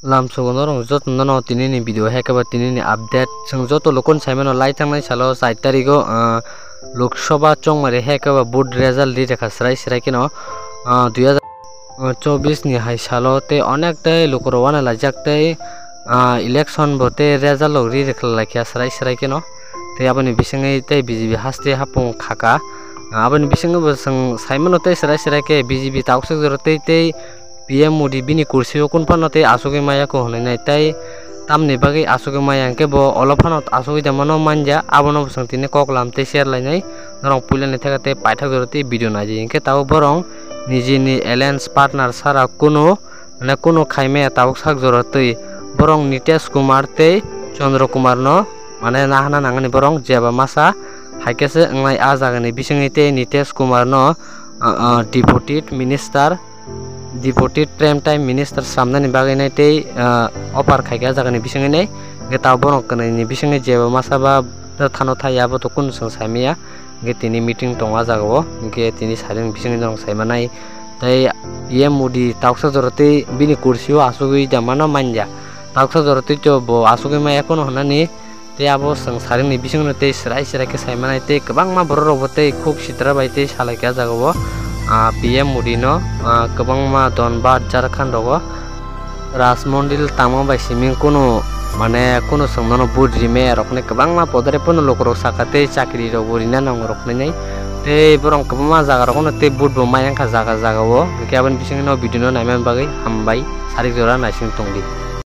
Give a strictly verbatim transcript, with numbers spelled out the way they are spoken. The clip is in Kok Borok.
Lamsogo norok joto no tini ni video hai khe ba tini ni update. Chwng joto lokon saimano lai thangnai salo char tarigo, ah, Lok Sabha chongmari hai khe ba vote result ri rekha srai srai kheno, ah, dui hajar chobis ni hai salo tei onek tei lukurok wana laijak tei, ah, election bo tei result rok ri rekha laikha srai srai kheno. Tei aboni bisingwi tei B J P haste hapung khaka. Ah, aboni bisingwi bo chwng saimano tei srai srai khe B J P tauksak jora tei tei P M Modi bini kursi o kun phano tei asugwi maya ko hwnwi nai tei tamni bagwi asugwi maya hwnkhe bo olo phano asugwi da mano manja, abono bwswng tini kok lam tei share lainai norok puilani theka tei paithak jora tei video naidi hwnkhe tabuk borok nijini alliance partner sara kunu mane kunu khaimaya tabuk sak jora twi borok Nitish Kumar tei Chandra Kumar no mane nahana nangani borok jeba masa haikhe se wngnai ah jagani bisingwi tei Nitish Kumar no, ah, ah, deputy minister Deputy Prime Time Minister samnani bagwi nai tei, ah, offer khaikha jagani bisingwi nai. Hwnkhe tabuk borok kwnwi ni bisingwi jeba masa ba thano thai abo to kunu chwng saimaya. Hwnkhe tini meeting tongo ah jagao. Hwnkhe tini saring bisingwi norok saimanai. Tei P M Modi tauksa jora tei bini kursi o asugwi da mano manja. Tauksa jora tei to bo asugwi maya kheno hwnani. Tei abo chwng saringni bisingno tei srai srai khe saimanai tei kwbangma borok rokbo tei khuk sitra bai tei salaikha ah jagao, ah, P M Modi no, ah, kwbangma Dhanbad, Jharkhand rogo Raj Mandir tangma bai simi kunu mane kunu chwng nono vote rimaya rok hinwi kwbangma podore pono lukurok saka tei chakri rokbo rina nango rok hinwi tei borok kwbangma jaga rogo tei vote bo maya wngkha jaga jagao. Hwnkhe aboni bisingno video no naimani bagwi hambai sarik jora naising tongdi.